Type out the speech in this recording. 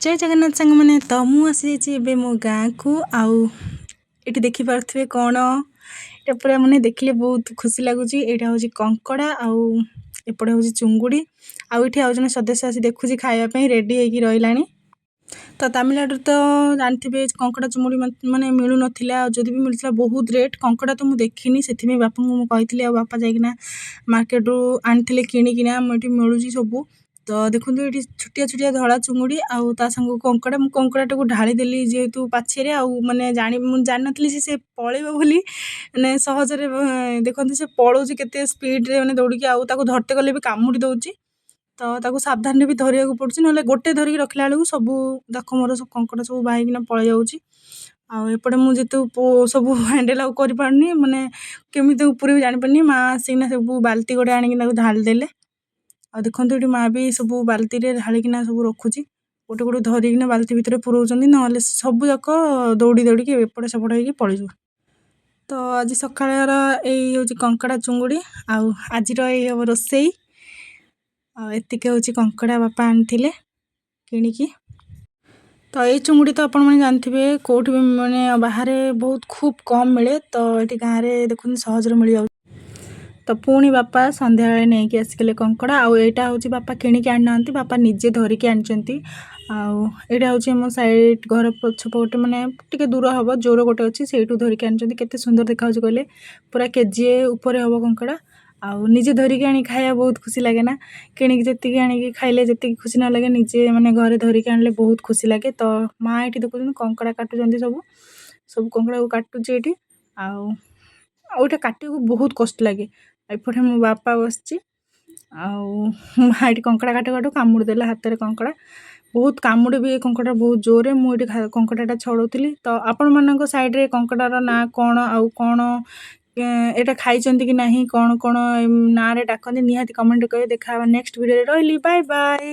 ଜୟ ଜଗନ୍ନାଥ ସାଙ୍ଗମାନେ। ତ ମୁଁ ଆସିଯାଇଛି ଏବେ ମୋ ଗାଁକୁ। ଆଉ ଏଠି ଦେଖିପାରୁଥିବେ କ'ଣ ଏଇଟା, ପୁରା ମାନେ ଦେଖିଲେ ବହୁତ ଖୁସି ଲାଗୁଛି। ଏଇଟା ହେଉଛି କଙ୍କଡ଼ା ଆଉ ଏପଟେ ହେଉଛି ଚୁଙ୍ଗୁଡ଼ି। ଆଉ ଏଠି ଆଉ ଜଣେ ସଦସ୍ୟ ଆସି ଦେଖୁଛି, ଖାଇବା ପାଇଁ ରେଡ଼ି ହେଇକି ରହିଲାଣି। ତ ତାମିଲନାଡ଼ୁରେ ତ ଜାଣିଥିବେ, କଙ୍କଡ଼ା ଚୁଙ୍ଗୁଡ଼ି ମାନେ ମିଳୁନଥିଲା, ଆଉ ଯଦି ବି ମିଳୁଥିଲା ବହୁତ ରେଟ୍। କଙ୍କଡ଼ା ତ ମୁଁ ଦେଖିନି, ସେଥିପାଇଁ ବାପାଙ୍କୁ ମୁଁ କହିଥିଲି ଆଉ ବାପା ଯାଇକିନା ମାର୍କେଟରୁ ଆଣିଥିଲେ କିଣିକିନା। ଆମ ଏଠି ମିଳୁଛି ସବୁ। ତ ଦେଖନ୍ତୁ, ଏଠି ଛୋଟିଆ ଛୋଟିଆ ଧଳା ଚୁଙ୍ଗୁଡ଼ି ଆଉ ତା ସାଙ୍ଗକୁ କଙ୍କଡ଼ା। ମୁଁ କଙ୍କଡ଼ାଟାକୁ ଢାଳିଦେଲି ଯେହେତୁ ପାଛିଆରେ, ଆଉ ମାନେ ମୁଁ ଜାଣିନଥିଲି ଯେ ସେ ପଳେଇବ ବୋଲି ମାନେ ସହଜରେ। ଦେଖନ୍ତୁ, ସେ ପଳଉଛି କେତେ ସ୍ପିଡ଼ରେ, ମାନେ ଦୌଡ଼ିକି। ଆଉ ତାକୁ ଧରତେ ଗଲେ ବି କାମୁଡ଼ି ଦେଉଛି। ତ ତାକୁ ସାବଧାନରେ ବି ଧରିବାକୁ ପଡ଼ୁଛି, ନହେଲେ ଗୋଟେ ଧରିକି ରଖିଲା ବେଳକୁ ସବୁ ଯାକ ମୋର ସବୁ କଙ୍କଡ଼ା ସବୁ ବାହିକିନା ପଳେଇ ଯାଉଛି। ଆଉ ଏପଟେ ମୁଁ ଯେହେତୁ ସବୁ ହ୍ୟାଣ୍ଡେଲ୍ ଆଉ କରିପାରୁନି, ମାନେ କେମିତି ଉପରେ ବି ଜାଣିପାରୁନି, ମା ଆସିକିନା ସବୁ ବାଲ୍ଟି ଗୋଟେ ଆଣିକି ତାକୁ ଢାଳି ଦେଲେ। ଆଉ ଦେଖନ୍ତୁ, ଏଠି ମା ବି ସବୁ ବାଲ୍ଟିରେ ଢାଳିକିନା ସବୁ ରଖୁଛି। ଗୋଟେ ଗୋଟେ ଧରିକିନା ବାଲ୍ଟି ଭିତରେ ପୁରଉଛନ୍ତି, ନହେଲେ ସବୁ ଯାକ ଦୌଡ଼ି ଦୌଡ଼ିକି ଏପଟ ସେପଟ ହେଇକି ପଳେଇଯିବ। ତ ଆଜି ସକାଳର ଏଇ ହେଉଛି କଙ୍କଡ଼ା ଚୁଙ୍ଗୁଡ଼ି, ଆଉ ଆଜିର ଏଇ ହେବ ରୋଷେଇ। ଆଉ ଏତିକି ହେଉଛି କଙ୍କଡ଼ା ବାପା ଆଣିଥିଲେ କିଣିକି। ତ ଏଇ ଚୁଙ୍ଗୁଡ଼ି ତ ଆପଣମାନେ ଜାଣିଥିବେ, କେଉଁଠି ବି ମାନେ ବାହାରେ ବହୁତ ଖୁବ୍ କମ୍ ମିଳେ। ତ ଏଠି ଗାଁରେ ଦେଖନ୍ତୁ, ସହଜରେ ମିଳିଯାଉଛି। ତ ପୁଣି ବାପା ସନ୍ଧ୍ୟାବେଳେ ନେଇକି ଆସିଗଲେ କଙ୍କଡ଼ା। ଆଉ ଏଇଟା ହେଉଛି ବାପା କିଣିକି ଆଣିନାହାନ୍ତି, ବାପା ନିଜେ ଧରିକି ଆଣିଛନ୍ତି। ଆଉ ଏଇଟା ହେଉଛି ଆମ ସାଇଡ଼୍ ଘର ପଛପଟେ, ମାନେ ଟିକେ ଦୂର ହେବ, ଜୋର ଗୋଟେ ଅଛି, ସେଇଠୁ ଧରିକି ଆଣିଛନ୍ତି। କେତେ ସୁନ୍ଦର ଦେଖାଯାଉଛି କହିଲେ? ପୁରା କେଜିଏ ଉପରେ ହେବ କଙ୍କଡ଼ା। ଆଉ ନିଜେ ଧରିକି ଆଣି ଖାଇବା ବହୁତ ଖୁସି ଲାଗେ ନା? କିଣିକି ଯେତିକି ଆଣିକି ଖାଇଲେ ଯେତିକି ଖୁସି ନ ଲାଗେ, ନିଜେ ମାନେ ଘରେ ଧରିକି ଆଣିଲେ ବହୁତ ଖୁସି ଲାଗେ। ତ ମା ଏଠି ଦେଖୁଛନ୍ତି, କଙ୍କଡ଼ା କାଟୁଛନ୍ତି। ସବୁ ସବୁ କଙ୍କଡ଼ାକୁ କାଟୁଛି ଏଇଠି। ଆଉ ଆଉ ଏଇଟା କାଟିବାକୁ ବହୁତ କଷ୍ଟ ଲାଗେ। ଏପଟେ ମୋ ବାପା ବସିଛି, ଆଉ ମା ଏଠି କଙ୍କଡ଼ା କାଟୁ କାଟୁ କାମୁଡ଼ି ଦେଲା ହାତରେ। କଙ୍କଡ଼ା ବହୁତ କାମୁଡ଼େ ବି, ଏ କଙ୍କଡ଼ା ବହୁତ ଜୋରରେ। ମୁଁ ଏଠି କଙ୍କଡ଼ାଟା ଛଡ଼ଉଥିଲି। ତ ଆପଣମାନଙ୍କ ସାଇଡ଼୍ରେ କଙ୍କଡ଼ାର ନାଁ କ'ଣ, ଆଉ କ'ଣ ଏଇଟା ଖାଇଛନ୍ତି କି ନାହିଁ, କ'ଣ କ'ଣ ନାଁରେ ଡାକନ୍ତି, ନିହାତି କମେଣ୍ଟ କରିବେ। ଦେଖା ହେବା ନେକ୍ସଟ ଭିଡ଼ିଓରେ। ରହିଲି, ବାଏ ବାଏ।